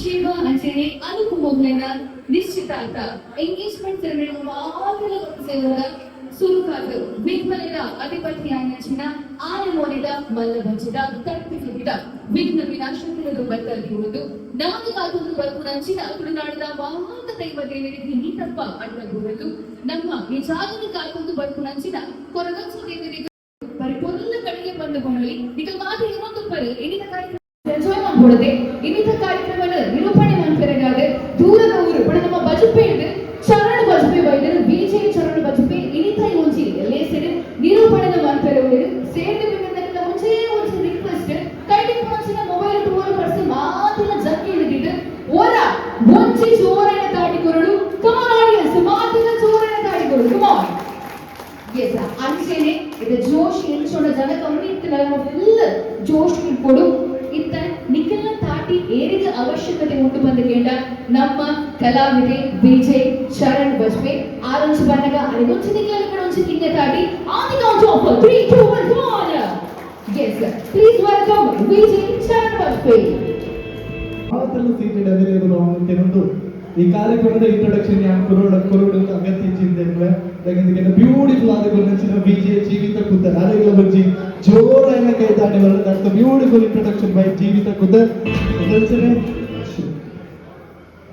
Shiva ಅಂಚನೆ ಅನುಪಮೋಗ್ಲೆನ ನಿಶ್ಚಿತಾರ್ಥ engagement ceremony ಮಾತ್ರ ಸೇರದ ಸುರುಕಾದ್ ವಿಘ್ನಲಿನ ಅಧಿಪತಿಯಾಯಿನಂಚಿನ ಆನೆಮೋನಿದ ಮಲ್ಲಭಂಜಿದ ತಟ್ಟಿದ ವಿಘ್ನ ವಿನಾಶಕನ ಬತ್ತಲ್ಲಿ ನಾನು ಕಾತೊಂದು ಬರ್ಪುನಂಚಿನ ತುಳುನಾಡಿನ ಮಾತ ದೈವ ದೇವರಿಗೆ ನೀತಪ್ಪ ಅಡ್ಡ ಗುರಲು ನಮ್ಮ ಈ ಜಾಗನ ಕಾತೊಂದು ಬರ್ಪುನಂಚಿನ ಕೊರಗಚ್ಚ ದೇವರಿಗೆ ಪರಿಪೂರ್ಣ ಕಡೆಗೆ ಬಂದು ಕೊಳ್ಳಿ. ನಿಕಲ್ ಮಾತ್ರ ಇನ್ನೊಂದು ಪರಿ ಇನ್ನಿತ ಕಾರ್ಯಕ್ರಮ ಎಂಜಾಯ್ ಮಾಡ್ಬೋಡದೆ. ಇನ್ನಿತ ಕಾರ್ಯಕ್ರಮನ ನಿರೂಪಣೆ ಮಾಡ್ಪೆರಗಾದ ದೂರದ ಊರು ಪಣ ನಮ್ಮ ಬಜಪೆ ಹಿಡಿದು ಚರಣ ಬಜಪೆ ಬೈದರು ಬಿಜೆ ಚರಣ ಬಜಪೆ ಇನ್ನಿತ ಒಂಜಿ ಲೇಸೆಡ್ ನಿರೂಪಣೆ ಮಾಡ್ಪೆರೆ ಸೇರ್ದು ಬಿಂದ ಮುಂಚೆ ಒಂಜಿ ರಿಕ್ವೆಸ್ಟ್. ಕೈಟಿ ಪುನಂಚಿನ mobile tour purse ಮಾತಿನ ಜಕ್ಕಿ ಹಿಡಿದಿದ್ದು ಓರ ಒಂಜಿ ಜೋರೈನ ತಾಟಿ ಕೊರಡು. Come on audience, ಮಾತಿನ ಜೋರೈನ ತಾಟಿ ಕೊರಡು. Come on. S, ಅಂಚೆನೆ ಇದು ಜೋಶ್ ಎಂಚೋಣ ಜನಕ ಇತ್ತು ಫುಲ್ ಜೋಶ್ ಕೊಡು. ಇತ್ತ ನಿಖಲ್ನ ತಾಟಿ ಏರಿದ ಅವಶ್ಯಕತೆ ಉಂಟು ಬಂದ ಕೇಂಡ ನಮ್ಮ ಕಲಾವಿದೆ ವಿಜಯ್ ಚರಣ್ ಬಜ್ಪೆ ಆರಂಚು ಬಣ್ಣಗ ಅರೆಗೊಂಚು ನಿಖಲ ಕಡೆ ಒಂಚು king ತಾಟಿ. On the count of 3, 2, 1, come on. Yes, please welcome Vijay Charan Bajpai. ಮಾತೆಲ್ಲ seated available ಕೆಲವೊಂದು ಈ ಕಾರ್ಯಕ್ರಮದ ಇಂಟ್ರೊಡಕ್ಷನ್ ಯಾನ್ ಕುರುಡ ಕುರುಡು ಅಗತ್ಯ ಚಿಂತೆ. ಯಾಕಂದ್ರೆ ಬ್ಯೂಟಿಫುಲ್ ಆದ ಗುರುನಂಚಿನ ವಿಜಯ ಜೀವಿತ ಕುತ್ತರ್ ಅರೆಗಳ ಬಜ್ಜಿ ಜೋರಾಯಿನ ಕೈ ತಾಡಿ. That's beautiful introduction by ಜೀವಿತ ಕುತ್ತರ್. ಮೊದಲನೇ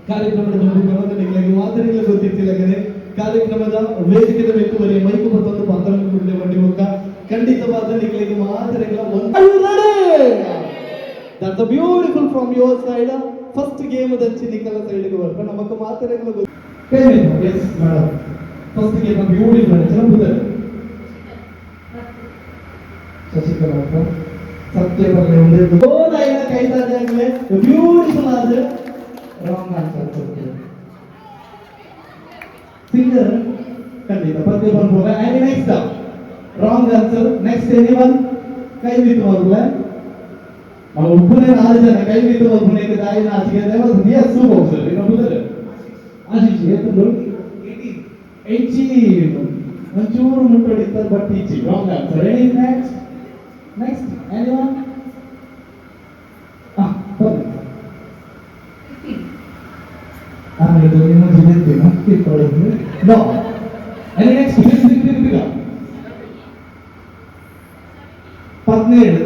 ಕಾರ್ಯಕ್ರಮದ ಮುಂದೆ ಬರೋದಕ್ಕೆ ಮಾತರಿಗಳ ಗೊತ್ತಿತ್ತಿಲ್ಲ. ಕಾರ್ಯಕ್ರಮದ ವೇದಿಕೆದ ಮೆತ್ತುವರಿ ಮೈಕು ಮತ್ತೊಂದು ಪಾತ್ರ ಕೂಡಲೇ ಬಂಡಿ ಮುಖ ಖಂಡಿತವಾದ ನಿಗಳಿಗೆ ಮಾತರಿಗಳ ಒಂದು. That's beautiful from your side. First game ದಂಚಿ ನಿಕಲ ಸೈಡ್ಗೆ ಬರ್ಪ ನಮಕ್ ಮಾತರಿಗಳ. Yes madam, first game beautiful. ಚೆನ್ನಾಗಿ ಶಶಿಕಲಾ ಸತ್ಯ ಬರಲಿ. ಕೈ ಸಾಧ್ಯ ಬ್ಯೂಟಿಫುಲ್ ಆದ ರಾಂಗ್ ಆನ್ಸರ್ ಕೊಡ್ತೀವಿ. ಸಿಂಗರ್ ಖಂಡಿತ ಪದ್ಯ ಬರ್ಬೋದ? And next wrong answer, next, anyone? ಕೈ ಬಿತ್ತು ಮೊದಲ ನಾವು ಉಪ್ಪುನೇ ನಾಲ್ಕು ಜನ ಕೈ ಬಿತ್ತು ಒಬ್ಬನೇ ತಾಯಿ ನಾಚಿಕೆ. Yes, super sir. ಇನ್ನೊಬ್ಬರು ಆಶೀಶ್ ಏತುಂಡು? 18. ಒಂಚೂರು ಮುಟ್ಟೊಡಿತಾರೆ, ಬಟ್ ಈಚಿ wrong answer. Any next, next, anyone? ಹಾ, ಬನ್ನಿ. ಆಮೇಲೆ ಇನ್ನೊಂದು ಇದೆ. No. Any next? Big big big. 17.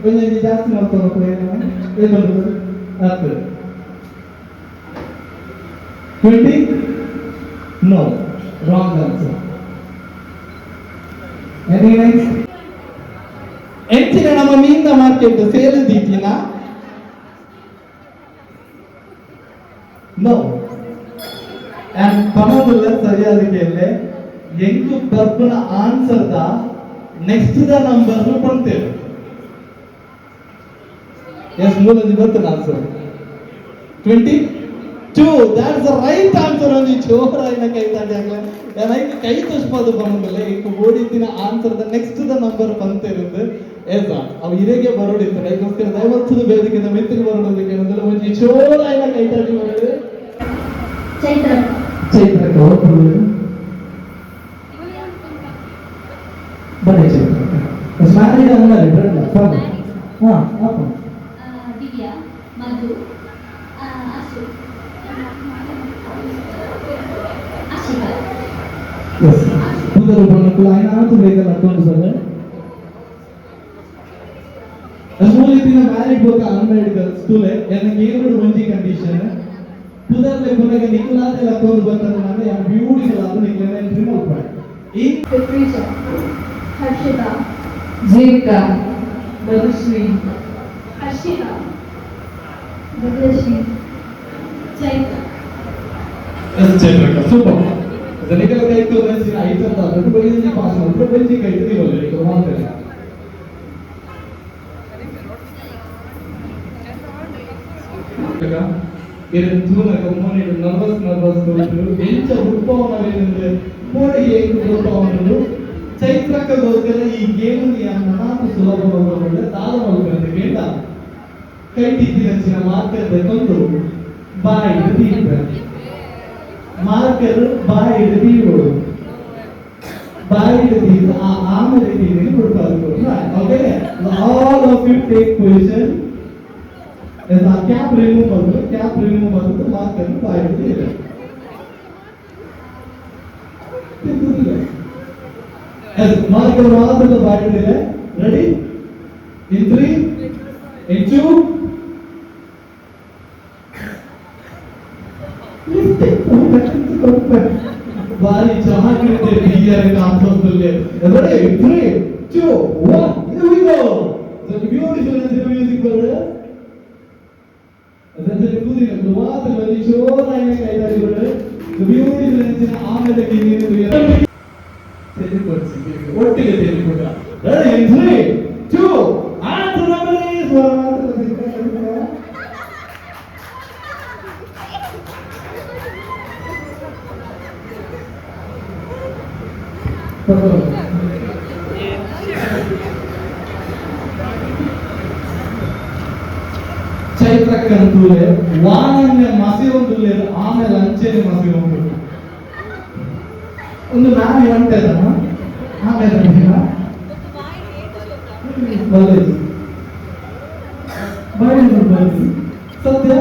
ಒಂದೊಂದು ಜಾಸ್ತಿ ಮಾಡ್ತಾರೆ. ಏನು ಆಗ್ತದೆ? 20. No, wrong answer. Any next? ಎಂಚಿನ ನಮ್ಮ ಮೀನ ಮಾರ್ಕೆಟ್ ಸೇಲ್ ದೀತಿನ? ನೋ. ಪಣದುಲ್ಲ ಸರಿಯಾದ ಕೇಳಿ. ಎಂಕು ಬರ್ಪುನ answer the next the number ಪಂತೇವೆ. S, ಮೂಲಂಜಿ ಬರ್ತದೆ answer. 22, that's the right answer. ಒಂಜಿ ಜೋರಾಯಿನ ಕೈ ತಾಡಿ ಆಗ್ಲೆ. ಐಕ್ ಕೈ ತುಷ್ಪದು ಪನೊಂದಿಲ್ಲ. ಇಂಕ್ ಓಡಿತ್ತಿನ answer the next the number ಪಂತೇರುಂದು. S, ಅವು ಇರೆಗೆ ಬರೋಡಿತ್ತು. ಐಕೋಸ್ಕರ ದಯಮಲ್ತದ ವೇದಿಕೆದ ಮಿತ್ತಿಗೆ ಬರೋಡೋದಕ್ಕೆ ಏನಂದ್ರೆ ಒಂಜಿ ಜೋರಾಯಿನ ಕೈ ತಾಡಿ ಬರೋದು. ಚೈತ್ರ. ಚೈತ್ರಕ್ಕೆ ಹೋಗ್ಬೋದು. ಬನ್ನಿ ಚೈತ್ರಕ್ಕ. Married, unmarried? ಹಾ, ಅಪ್ಪ. ದಿವ್ಯಾ, ಮಧು, ಅಶು, ಆಶಿಕಾ. ಎಸ್, ಪುದರು ಬಣ್ಣಕ್ಕೂ ಆಯ್ನಾತು ಬೇಕಲ್ಲ ಅಕ್ಕೊಂಡು ಸರ್. ಮೂಲಿತಿನ ಮ್ಯಾರಿಡ್ ಬೋಕ ಅನ್ಮ್ಯಾರಿಡ್ ಗರ್ಲ್ಸ್ ತುಲೆ ಎನ್ನ ಕೇವಲ ಒಂಜಿ ಕಂಡೀಷನ್. ಪುದರ್ಲೆ ಕೊನೆಗೆ ನಿಕುಲಾದೆ ಲಕ್ಕೊಂಡು ಬರ್ತದೆ. ನಾನು ಯಾನ್ ಬ್ಯೂಟಿಫುಲ್ ಆದ ನಿಕ್ಲೆನ ಎಂಟ್ರಿ ಮಲ್ಪಡೆ ಈ ಪೃಥ್ವಿಶಾ. ಹರ್ಷಿತಾ. ಜೀವಿತಾ, ಮಧುಶ್ರೀ. ಹರ್ಷಿತಾ, ಭದ್ರಶ್ರೀ, ಚೈತ್ರ. ಎಸ್ ಚೈತ್ರಕ್ಕ, ಸೂಪರ್. ನಿಕಲ ಕೈತು ಐಟಮ್ ದೊಡ್ಡ ಬೈಜಿ ಪಾಸ್ ದೊಡ್ಡ ಬೈಜಿ ಕೈತು ಇವಲ್ಲ ಈಗ ಮಾತಾಡಿ. ಇರು ತೂನಗ ಮೋನಿಡು ನರ್ವಸ್ ನರ್ವಸ್ ತೋಟು ಎಂಚ ಉಪ್ಪವನವೇನೆಂದು ಕೋಡಿಗೆ ಎಂಕು ಗೊತ್ತವನು. ಚೈತ್ರಕ್ಕಗೋಸ್ಕರ ಈ ಗೇಮ್ ನನಾತು ಸುಲಭ ಮಲ್ಪೊಂಡೆ ದಾದ ಮಲ್ಪಂದೆ ಕೇಂಡ. ಕೈ ಟಿತ್ತಿನಂಚಿನ ಮಾರ್ಕರ್ ದೆತೊಂದು ಬಾಯಿಡ್ ದೀಪೆ. ಮಾರ್ಕರ್ ಬಾಯಿಡ್ ದೀವೊಡು. ಬಾಯಿಡ್ ದೀಪ ಆ ಆಮೇಲೆ ದೀಪಿಗೆ ಕೊಡ್ತಾರೆ. Okay, all of you take position. Yes, ಆ ಕ್ಯಾಪ್ ರಿಮೂವ್ ಮಾಡ್ಬೇಕು. ಕ್ಯಾಪ್. ಮೆಮೊ ಬಂದು ಮಾತನ್ನು ಬಾಯಿಗೆ ಇದೆ. ಮಾರ್ಕರ್ ಮಾತ್ರ ಬಾಯಿಗೆ. Ready, in 3, in 2. ಬಾರಿ ಚೆನ್ನಾಗಿರುತ್ತೆ beer concert. Ready, 3, 2, 1, here we go. The beautiful music ಬರ್ರೆ. ಅದಂತಲೇ ಕೂದಿನ ಮಾತ್ರ ಬಂದು ಜೋರಾಗಿ ಕೈತಾಡಿ ಬರ್ರೆ. ಬ್ಯೂಟಿಫುಲ್ ಅಂಚಿನ ಆಮೇಲೆ ತೆಗೆದುಕೊಡಿಸಿ ಒಟ್ಟಿಗೆ ತೆಗೆದುಕೊಡ. Ready, in 3, 2 and the number is ಸ್ವರ ಮಾತ್ರ. ಚೈತ್ರಕ್ಕಂತೂಲೆ ವಾನನ್ಯ ಮಸಿ ಒಂದು, ಆಮೇಲೆ ಅಂಚೆನೆ ಮಸಿ ಒಂದು ಒಂದು ನಾನು ಹೇಳ್ತೇನೆ. ಆಮೇಲೆ ಬಲ್ಲೆ ಬಾಯಿ ಸತ್ಯ.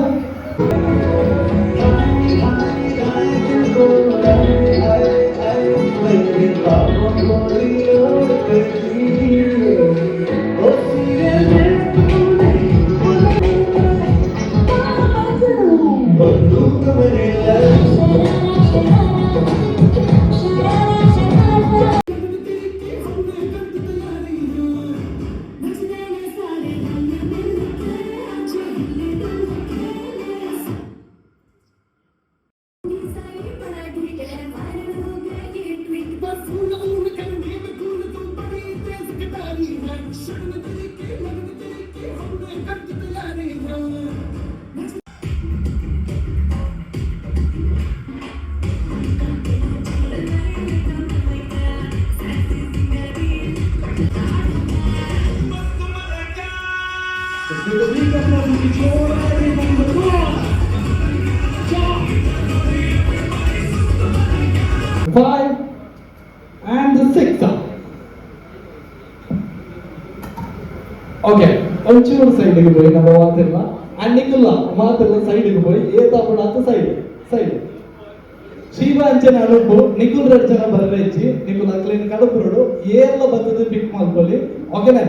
Five and the six. Okay, ಒಂಚೂರು ಸೈಡ್ಗೆ പോയി ನಮ್ಮ ಮಾತಿಲ್ಲ ಅನ್ನಿಕ್ಕಲ್ಲ ಮಾತಿಲ್ಲ. ಸೈಡ್ಗೆ പോയി ಏತಾಪುಣ ಸೈಡ್ ಸೈಡ್ ಶಿವ ಅಂಚನೆ ಅನುಪು ನಿಕುಲ್ ರಡ್ ಜನ ಬರ್ರೆಜ್ಜಿ. ನಿಕುಲ್ ಅಕ್ಲೇನ್ ಕಡಪುರುಡು ಏರ್ಲ ಬತ್ತದ ಪಿಕ್ ಮಲ್ಪೊಲಿ, ಓಕೆನೆ?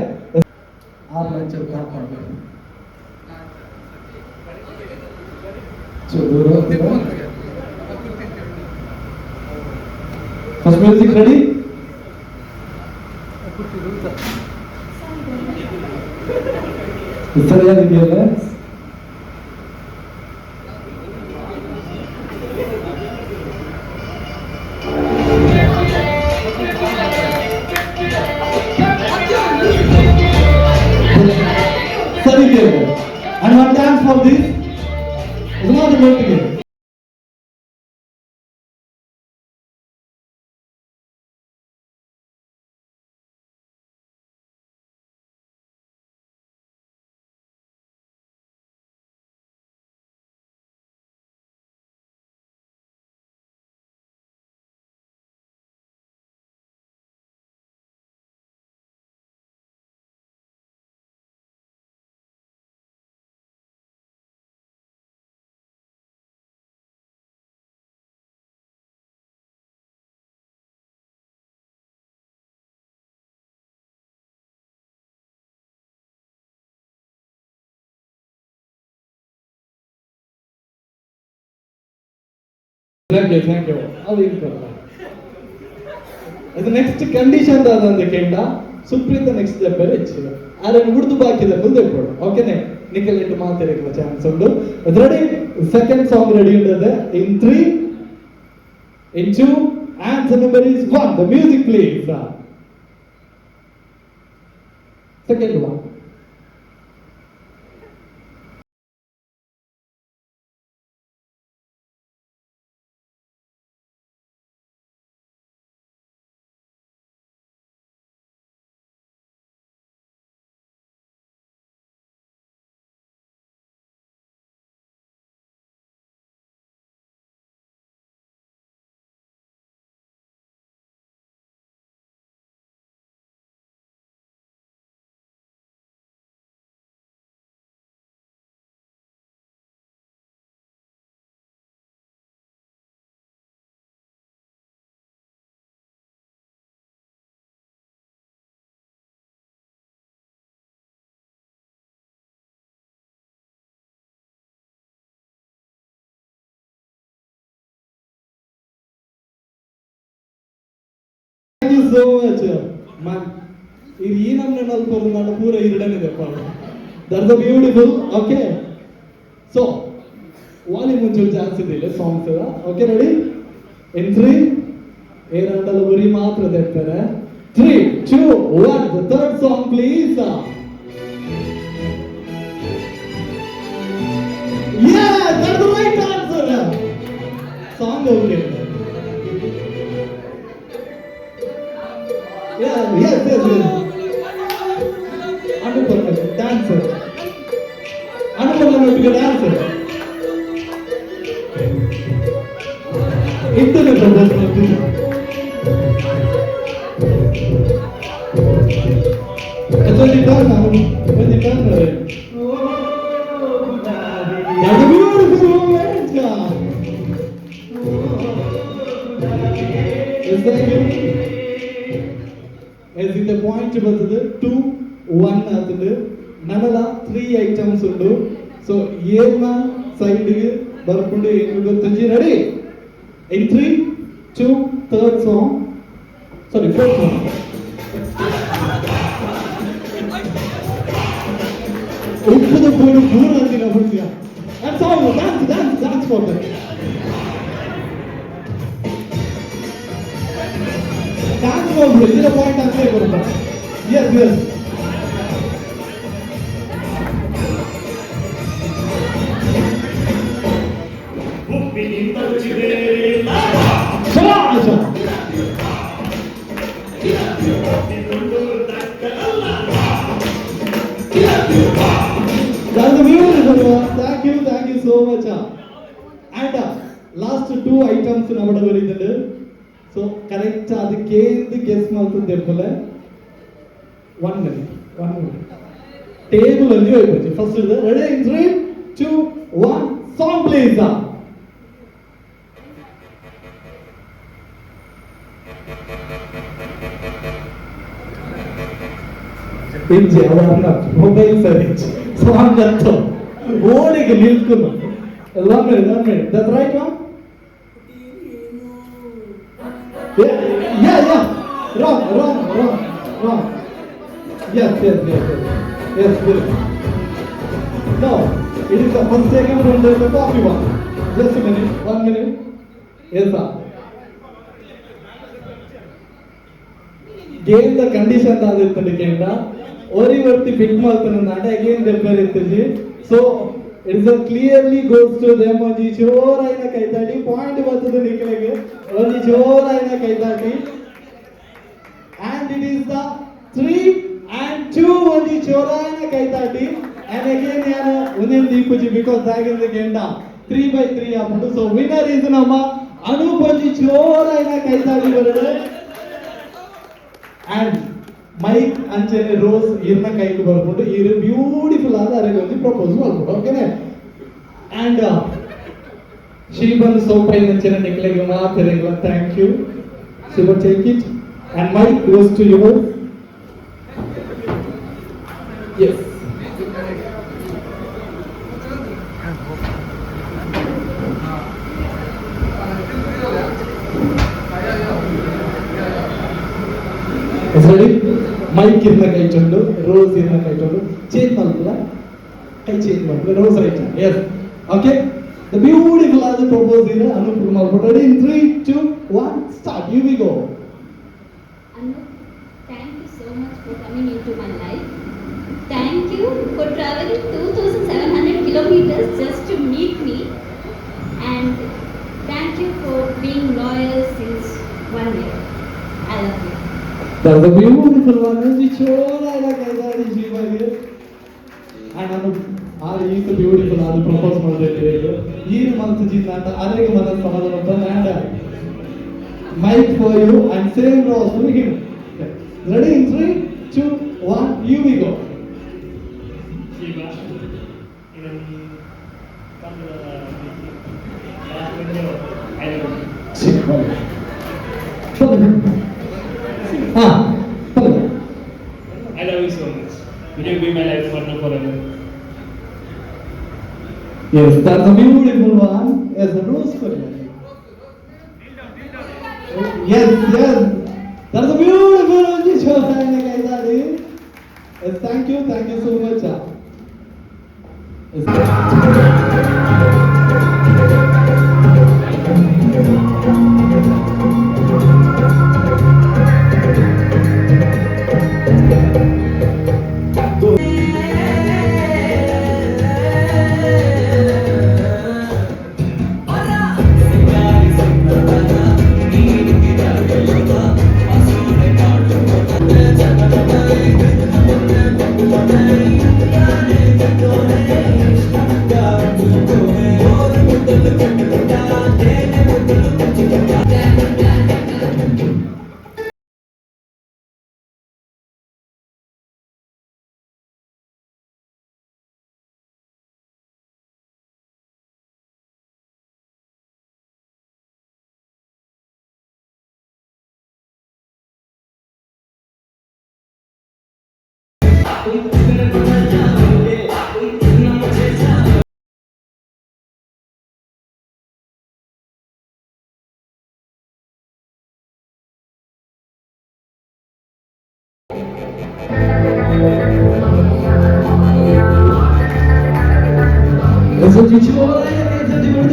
ಆರು ಲಂಚ ಕಾಪಾಡ್ಬೇಕು. ದೂರ. First music ready. ಸರಿಯಾಗಿದೆಯಲ್ಲ? ಸರಿ ಕೇಳು. And one dance for this. It's not the. Thank you, thank you. ಅದು ಇರ್ತಲ್ಲ. ಅದು ನೆಕ್ಸ್ಟ್ ಕಂಡೀಷನ್ ದಾದಂತ ಕೇಂಡ ಸುಪ್ರೀತ ನೆಕ್ಸ್ಟ್ ಸ್ಟೆಪ್ ಹೆಚ್ಚು ಆದ್ರೆ ಉಡ್ದು ಬಾಕಿದೆ ಮುಂದೆ ಕೊಡು, ಓಕೆನೆ? ನಿಖಲ್ ಇಟ್ಟು ಮಾತಾಡಕ್ಕೆ ಚಾನ್ಸ್ ಉಂಟು. ರೆಡಿ, ಸೆಕೆಂಡ್ ಸಾಂಗ್ ರೆಡಿ ಉಂಟದೆ. In 3, in 2 and the number is 1. The music, please. Second one. Thank you so much. Man, ಇದು ಈ ನಮ್ನೆ ನಲ್ಪರು ನಾನು ಪೂರ ಇರಡನೆ. That's a beautiful. Okay, so volume ಒಂಚೂರು ಜಾಸ್ತಿ ಇದೆ songs. Okay, ready? In three, ಏರಂಡಲ ಉರಿ ಮಾತ್ರ ದೆಪ್ಪರೆ. Three, two, one, third song, please. Yeah, that's the right answer. Song, okay. Yeah, yes. Anupama dance. Anupama dance. ಇತ್ತನೆ propose ಮಾಡ್ತೀನಿ. ಒಂಜಿ turn, ಒಂಜಿ turn. That's a beautiful moment. Yes, thank you. Yes, in the point ಬರ್ತದೆ 2-1 ಆಗ್ತದೆ. ನನಲ three items ಉಂಟು. So ಏನ ಸೈಡ್ಗೆ ಬರ್ಕೊಂಡು ಏನು ಗೊತ್ತಂಜಿ. Ready? In three, two, third song, sorry, fourth song. ಉಪ್ಪುದ Puru ಪೂರ ಅಂದಿನ ಹುಡುಗ. And song, dance, dance, dance for them. Dance ಮಾಡ್ಬಿಡು. ಇದರ ಪಾಯಿಂಟ್ ಅಂತ ಬರುತ್ತೆ. ಎಸ್. ಶಬಾಷ್. That's a beautiful one. Thank you, thank you so much. And last two items നമ്മുടെ ಬರೀತಂಡು. ಸೊ correct ಅದಕ್ಕೇಂದು guess ಮಾಡ್ತದೆ. One minute, one minute. Table ಅಲ್ಲಿ ಹೋಗ್ಬೋದು first ಇದು. Ready? In three, two, one, song, please. ಇಂಜಿ ಅವರ mobile ಸರಿ song ಅಂತ ಓಡಿಗೆ ನಿಲ್ಕೊಂಡು. One minute, one minute. That's right one. Yeah. Wrong, wrong, wrong, wrong. Yes, good. No, it is the first taken from the coffee one. Just a minute, one minute. Yes, sir. Game the condition ಆದಿರ್ತದೆ ಕೇಂದ್ರ ಒರಿ ವರ್ತಿ ಪಿಕ್ ಮಾಡ್ತಾನೆ. Again ದೆಪ್ಪರ್ ಇರ್ತದೆ. So it is clearly goes to them. ಒಂಜಿ ಜೋರಾಯಿನ ಕೈತಾಟಿ. Point ಬರ್ತದೆ ನಿಕ್ಲೆಗ್. ಒಂಜಿ ಜೋರಾಯಿನ ಕೈತಾಟಿ. And it is the 3 and 2. ಒಂಜಿ ಜೋರಾಯಿನ ಕೈತಾಟಿ. ಅಂಡ್ ಅಗೇನ್ ಯಾನು ಒಂದೇನು ದೀಪುಜಿ, because ದಾಗಿಂದ ಗೆಂಡ 3 by 3 ಆಗ್ಬಿಟ್ಟು. So winner is ನಮ್ಮ ಅನೂಪ್. ಒಂಜಿ ಜೋರಾಯಿನ ಕೈತಾಟಿ ಬರಡು. ಅಂಡ್ ಮೈಕ್ ಅಂಚನೆ ರೋಸ್ ಇರ್ನ ಕೈಗೆ ಬರ್ಕೊಂಡು ಇರು ಬ್ಯೂಟಿಫುಲ್ ಆದ ಅರೆಗೆ ಒಂದು ಪ್ರಪೋಸ್ ಮಾಡ್ಬೋದು. ಓಕೆನೆ? ಅಂಡ್ ಶ್ರೀಬನ್ ಸೋಪೈ ಅಂಚನೆ ನಿಕ್ಲೆಗೆ ಮಾತೆರೆಗ್ಲ thank you. Shiva, take it, and mic goes to you. Yes. Ready? Mic ಇರ್ನ ಕೈಚೊಂಡು, rose ಇರ್ನ ಕೈಚೊಂಡು. ಚೇಂಜ್ ಮಲ್ಪುಲ ಕೈ, ಚೇಂಜ್ ಮಲ್ಪುಲ. Rose right. Yes, okay. The beautiful ಆದ ಪ್ರಪೋಸ್ ಇದೆ Anoop ಮಲ್ಪುಲ. Ready? In three, two, one, start. You we go. Anup, thank you so much for coming into my life. Thank you for traveling 2700 kilometers just to meet me. And thank you for being loyal since one year. I love you. That's a beautiful one. ಜೋರಾದ ಕೈದಾಡಿ ಶಿವಗೆ. And Anup are ಈತ beautiful ಅದು propose ಮಾಡಬೇಕು. ಈರು ಮನಸ್ಸು ಜಿಂದ ಅರೆಗೆ ಮನಸ್ಸು ಸಮಾಧಾನ ಬಂದ. And mic for you and same rose for him. Ready? In three, two, one, you we go. Shiva, in I love you. Ha. I love you so much. Will you be my life partner forever? Yes, that's a beautiful one. Yes, a rose for you. Yes. That's a beautiful Kaithadi. Thank you, thank you so much.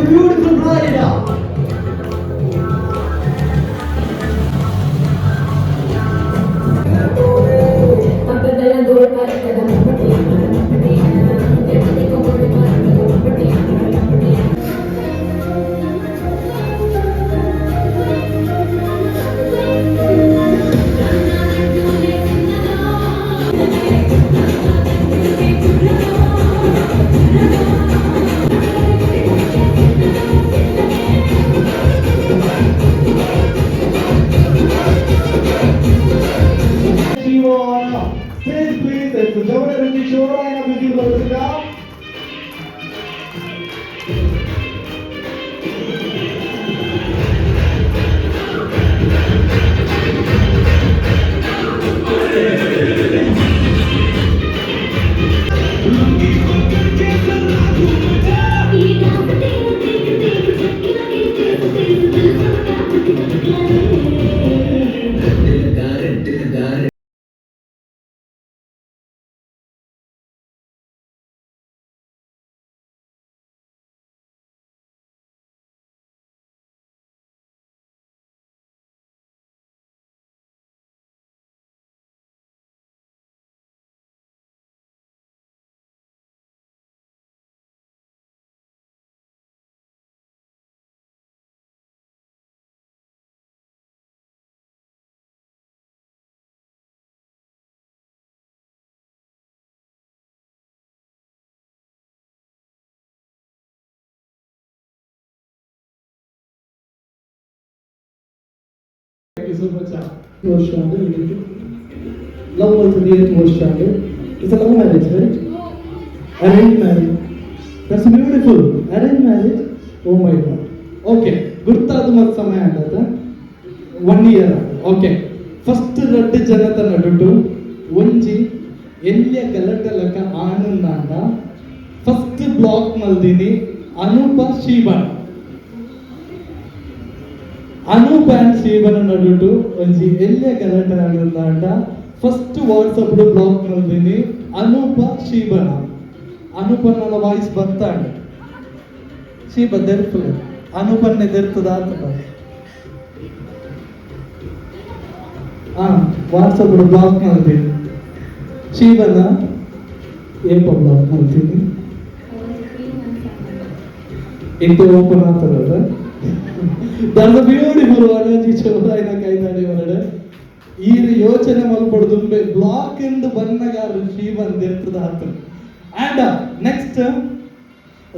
Beautiful bride. Thank you so much. ವರ್ಷ ಅಂದರೆ love also eight ವರ್ಷ ಅಂದರೆ. It's a love marriage, right? Arrange marriage. That's beautiful. Arrange marriage. Oh my God. Okay, ಗುರ್ತಾದ ಮತ್ತು ಸಮಯ ಆಗತ್ತ one year. Okay, first ರಡ್ಡು ಜನತ ನಡುಟು ಒಂಜಿ ಎಲ್ಲಿಯ ಗಲಟೆ ಲಕ್ಕ ಆನಂದಾಂಡ ಫಸ್ಟ್ ಬ್ಲಾಕ್ ಮಲ್ದಿನಿ ಅನೂಪ ಶೀಬನ್. ಅನೂಪ್ ಆ್ಯಂಡ್ ಶೀಬನ ನಡುಟು ಒಂಜಿ ಎಲ್ಲಿಯ ಗಲಟೆ ಆನಂದಾಂಡ first WhatsApp block ಮಲ್ದಿನಿ ಅನೂಪ ಶೀಬನ. ಅನೂಪನ ವಾಯ್ಸ್ ಬರ್ತಾಂಡ್ ಶೀಬ ದೆರ್ಪುಲೆ ಅನೂಪನ್ನೆ ದೆರ್ತದ ಆತ. ವಾಟ್ಸಪ್ ಬ್ಲಾಕ್ ಮಲ್ತೀನಿ ಶೀಬನ. ಏಪ ಬ್ಲಾಕ್ ಮಲ್ತೀನಿ? ಇಂತ ಓಪನ್ ಆಗ್ತದ. That's beautiful. ಒಂಜಿ ಚೋರಾಯಿನ ಕೈದಾಡಿ ಹೊರಡೆ ಈ ಯೋಚನೆ ಮಲ್ಪೊಡು ದುಂಬೆ ಬ್ಲಾಕ್ ಎಂದು ಬನ್ನಗ ಶೀಬನ್ ದೆರ್ತದ ಆತ. ಆ್ಯಂಡ್ ನೆಕ್ಸ್ಟ್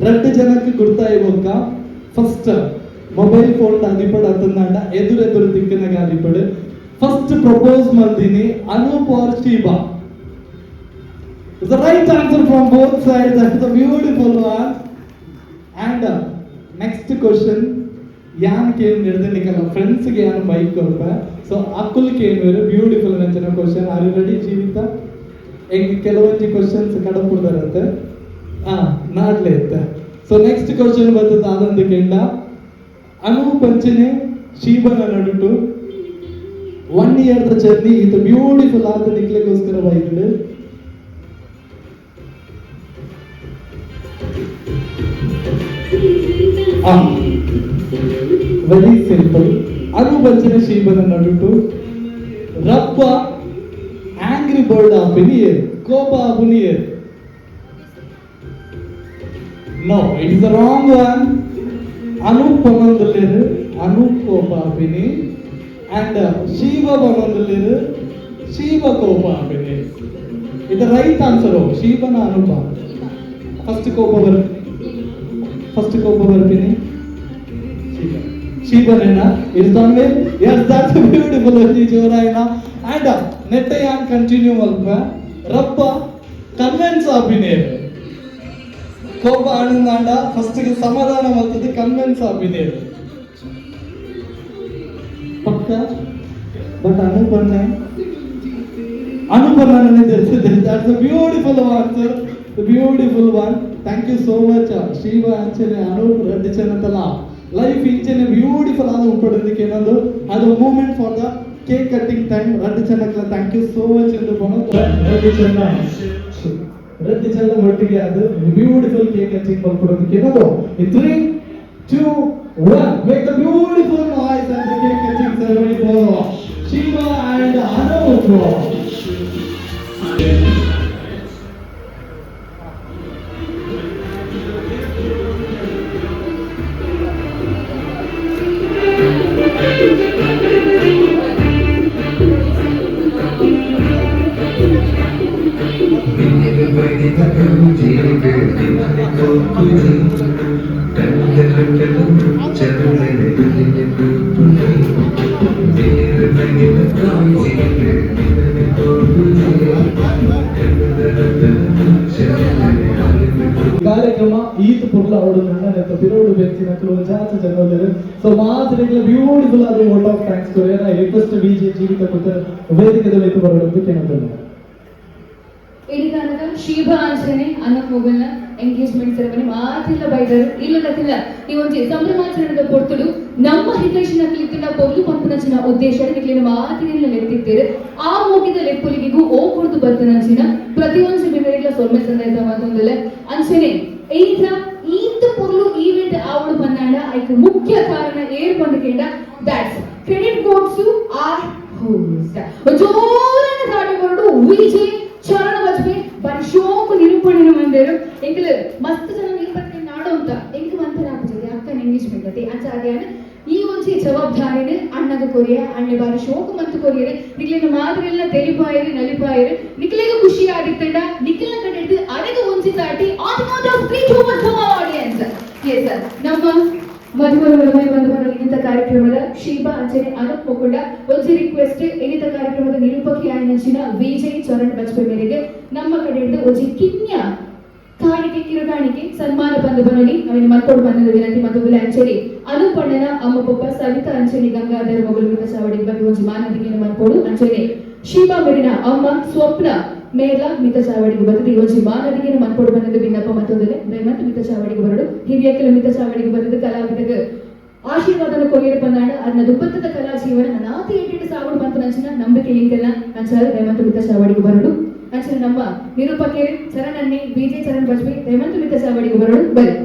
ರಡ್ಡು ಜನಕ್ಕೆ ಗುರ್ತಾಯಿ ಬೊಕ್ಕ first mobile phone ಅದಿಪಡು ಅತ್ತಂದಾಂಡ ಎದುರೆದುರು ತಿಕ್ಕನಗ ಅದಿಪಡು ಫಸ್ಟ್ ಪ್ರಪೋಸ್ ಮಲ್ದಿನಿ Anoop or Sheeba? The right answer from both sides. That's a beautiful one. And next question. ಯಾನ್ ಕೇನ್ ಹಿಡ್ದು ನಿಕಲ್ಲ ಫ್ರೆಂಡ್ಸ್ಗೆ ಯಾನ್ ಬೈಕ್ ಕೊರ್ಪೆ. ಸೊ ಅಕ್ಕುಲ್ ಕೇನ್ beautiful ನಂಚಿನ question. Are you ready ಜೀವಿತ? ಎಂಕ್ ಕೆಲವೊಂಜಿ ಕ್ವಶನ್ಸ್ ಕಡಪುಡ್ದಾರತ್ತೆ ಹಾ ನಾಡ್ಲೆ ಇತ್ತೆ. So next question ಬರ್ತದೆ ಆದೊಂದು ಕೆಂಡ ಅನೂಪ್ ಅಂಚನೆ ಶೀಬನ ನಡುಟು 1 year the journey ಇದು ಬ್ಯೂಟಿಫುಲ್ ಆದ ನಿಕ್ಲೆಗೋಸ್ಕರ ಬೈದ್ಂಡ್. Very simple. ಅನುಬಂಚನ ಶೀಬನ ನಡುಟು ರಪ್ಪ ಆಂಗ್ರಿ ಬರ್ಡ್ ಆಪಿನಿ, ಕೋಪ ಆಪುನಿ. No, it is the wrong one. Anoop ಪನೊಂದುಲ್ಲೆರ್, Anoop ಕೋಪ ಆಪಿನಿ, ಅಂಡ್ ಶಿವ ಪನೊಂದುಲ್ಲೆರ್, ಶಿವ ಕೋಪ ಆಪಿನಿ. ಇದು ರೈಟ್ ಆನ್ಸರ್. ಶಿವನ ಅನೂಪ? ಫಸ್ಟ್ ಕೋಪ ಬರ್ಪಿನಿ, ಫಸ್ಟ್ ಕೋಪ ಬರ್ಪಿನಿ ಶಿವ. ಶಿವನೇನ? It's on way. Yes, that's beautiful. ಜೋರಾಯಿನ. ಅಂಡ್ ನೆಟ್ಟಯಾನ್ ಕಂಟಿನ್ಯೂ ಮಲ್ಪ. ರಪ್ಪ ಕನ್ವಿನ್ಸ್ ಆಪಿನಿ. ಕೋಪ ಆನಂದಾಂಡ ಫಸ್ಟ್ ಸಮಾಧಾನ ಮಲ್ತದ್ದು ಕನ್ವಿನ್ಸ್ ಆಪಿನಿ ಪಕ್ಕ. ಬಟ್ ಅನುಪನ್ನೆ, ಅನುಪನ್ನ. That's a beautiful answer, beautiful one. Thank you so much. Shiva ಅಂಚನೆ ಅನೂಪ್ ರಡ್ಡ್ ಜನತಲ ಲೈಫ್ ಇಂಚನೆ ಬ್ಯೂಟಿಫುಲ್ ಆದ ಉಪ್ಪಡೋದಕ್ಕೆ ಏನೊಂದು ಅದು moment for the cake cutting time. ರಡ್ಡ್ ಜನಕ್ಲ thank you so much ಎಂದು ರಡ್ಡ್ ಜನ, ರಡ್ಡ್ ಜನ ಒಟ್ಟಿಗೆ ಅದು ಬ್ಯೂಟಿಫುಲ್ ಕೇಕ್ ಕಟ್ಟಿಂಗ್ ಮಾಡ್ಕೊಡೋದಕ್ಕೆ ಏನದು. 3, 2, 1, make the beautiful noise and the cake cutting ceremony for Shiva and Anup. ಕಾರ್ಯಕ್ರಮ ಈತ್ ಪುರ್ಲ ಅವಡು ನನ್ನ ಬಿರೋಡು ಬೆಂಚಿನ ಒಂಜಾತ ಜನರು. ಸೊ ಮಾತ್ರೆಗಳ ಬ್ಯೂಟಿಫುಲ್ ಆದ vote of thanks courier. I request VJ ಜೀವಿತ ಕುತ್ತ ವೇದಿಕೆದ ಬೇಕು ಬರೋದಕ್ಕೆ ಕೇಳ್ತೇನೆ. ಇಡಿಗಾನಗ ಶೀಬಾ ಅಂಚನೆ ಅನೂಪ್ ಮೊಗಲ್ನ ಎಂಗೇಜ್ಮೆಂಟ್ ಸೆರೆಮನಿ ಮಾತಿಲ್ಲ ಬೈದರು ಇಲ್ಲದಕ್ಕಿಲ್ಲ. ಈ ಒಂಜಿ ಸಂಭ್ರಮಾಚರಣೆದ ಪೊರ್ತುಡು ನಮ್ಮ ಹಿತೈಷಿನ ಕ್ಲಿಕ್ಕಿನ ಪೊರ್ಲು ಪಂಪುನಂಚಿನ ಉದ್ದೇಶ ನಿಕ್ಲಿನ ಮಾತಿನ ಲೆತ್ತಿದ್ದೇವೆ. ಆ ಮೋಗಿದ ಲೆಪ್ಪುಲಿಗೆಗೂ ಓ ಕೊಡ್ದು ಬರ್ತನಂಚಿನ ಪ್ರತಿಯೊಂದು ಬಿನ್ನರಿಗ್ಲ ಸೊಲ್ಮೆ ಸಂದಾಯ್ತ ಮಾತೊಂದಿಲ್ಲ. ಅಂಚನೆ ಈತ ಈತ ಪೊರ್ಲು ಈವೆಂಟ್ ಆವಡು ಬಂದಾಂಡ ಐಕ್ ಮುಖ್ಯ ಕಾರಣ ಏರ್ ಬಂದು. That's credit goes to our host. ಜೋರಾದ ತಾಳಿ ಕೊರಡು. ವಿಜಯ್ ಚರಣ ಬಜ್ಪೆ ಬರಿ ಶೋಕು ನಿರೂಪಣೆ ಮಂದೇರು. ಎಂಕಲ್ ಮಸ್ತ್ ಜನ ನಿರೂಪಣೆ ನಾಡು ಅಂತ ಎಂಕ್ ಮಂತರ ಆಪುಜಿ. ಅಕ್ಕನ ಎಂಗೇಜ್ಮೆಂಟ್ ಅತಿ ಅಂಚಾದ್ಯಾನ ಈ ಒಂಜಿ ಜವಾಬ್ದಾರಿನ ಅಣ್ಣಗ ಕೊರಿಯ. ಅಣ್ಣೆ ಬಾರಿ ಶೋಕು ಮಂತು ಕೊರಿಯರೆ. ನಿಕ್ಲೆನ ಮಾದರಿಲ್ಲ ತೆಲಿಪಾಯರು ನಲಿಪಾಯರು. ನಿಕ್ಲೆಗ ಖುಷಿ ಆದಿತ್ತಂಡ ನಿಖಿಲ್ನ ಕಡೆ ಹಿಡಿದು ಅರೆಗ ಒಂಜಿ ತಾಟಿ. On count of 3, 2, 1, come on audience. Yes, ನಮ್ಮ ಮಧುಮರ ಮೈ ಬಂಧುವರ ಇನ್ನಿತ ಕಾರ್ಯಕ್ರಮದ ಶೀಬಾ ಅಂಚನೆ ಅನೂಪ್ ಮುಕುಂಡ ಒಂಜಿ ರಿಕ್ವೆಸ್ಟ್. ಇನ್ನಿತ ಕಾರ್ಯಕ್ರಮದ ನಿರೂಪಕಿ ಆಯನಂಚಿನ ವಿಜಯ್ ಚರಣ್ ಬಜ್ಪೆ ಮೇರೆಗೆ ನಮ್ಮ ಕಡೆ ಹಿಡಿದು ಒಂಜಿ ಕಿನ್ಯ ಕಾಣಿಕೆ, ಕಿರುಕಾಣಿಕೆ ಸನ್ಮಾನ ಬಂದು ಬರಲಿ ಅವಿನ ಮಲ್ಕೋಡು ಬಂದ ವಿನಂತಿ. ಮತ್ತೊಂದು ಅಂಚನೆ ಅನುಪಣ್ಣನ ಅಮ್ಮ ಪಪ್ಪ ಸವಿತಾ ಅಂಚನೆ ಗಂಗಾಧರ ಮೊಗಲು ಮಿತ ಚಾವಡಿಗೆ ಬಂದು ಒಂಜಿ ಮಾನದಿಗೆಯನ್ನು ಮಲ್ಕೋಡು. ಅಂಚನೆ ಶೀಬಾ ಮೇರಿನ ಅಮ್ಮ ಸ್ವಪ್ನ ಮೇಲ ಮಿತ ಚಾವಡಿಗೆ ಬಂದದ್ದು ಈ ಒಂಜಿ ಮಾನದಿಗೆಯನ್ನು ಮಲ್ಕೋಡು ಬಂದದ್ದು ವಿನ್ನಪ. ಮತ್ತೊಂದು ದಯಮಂತ ಮಿತ ಚಾವಡಿಗೆ ಬರಡು. ಹಿರಿಯಕ್ಕಲ ಮಿತ ಚಾವಡಿಗೆ ಬಂದದ್ದು ಕಲಾವಿದಗ ಆಶೀರ್ವಾದನ ಕೊರಿಯರ್ ಬಂದಾಣ ಅದನ್ನ ದುಪ್ಪತ್ತದ ಕಲಾ ಜೀವನ ನಾತಿ ಎಂಟೆಂಟು ಸಾಗುಡು ಬಂತು ನಂಚಿನ ನಂಬಿಕೆ ಎಂಕೆಲ್ಲ ಅಂಚಾರ ದಯಮಂತ ಮಿತ ಚಾವಡಿಗೆ ಬರಡು. ಅಂಚನೆ ನಮ್ಮ ನಿರೂಪಕರು ಚರಣನ್ನೇ ಬಿಜೆ ಚರಣ್ ಬಜ್ಪೆ ದಯಮಂತ ಮಿತ ಚಾವಡಿಗೆ ಬರಡು ಬರಿ.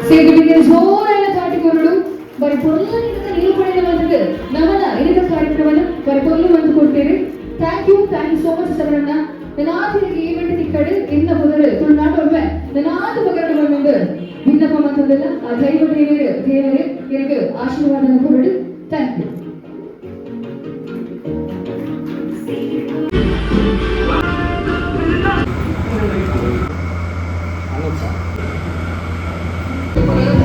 ಸೇದುವಿಗೆ ಜೋರಾದ ತಾಟಿಕೊರಡು. ಬರಿ ಪೊರ್ಲ ನಿರೂಪಣೆ ಬಂದದ್ದು ನಮನ ಇನಿತ ಕಾರ್ಯಕ್ರಮನ ಬರಿ ಪೊರ್ಲು ಬಂದು ಕೊಡ್ತೀರಿ. Thank you, thank you so much ಸರಣ್ಣ. ನನಾಥಿಗೆ ಈವೆಂಟ್ ತಿಕ್ಕಡು ಇನ್ನ ಮೊದಲು ತುಳುನಾಡು ಒಮ್ಮೆ ನನಾಥ ಬಗರಡು ಬಂದು ವಿನ್ನಪ ಮಂತದಲ್ಲ. ಆ ದೈವ ದೇವರು ದೇವರೇ எனக்கு ಆಶೀರ್ವಾದನ ಕೊರಡು. Thank you.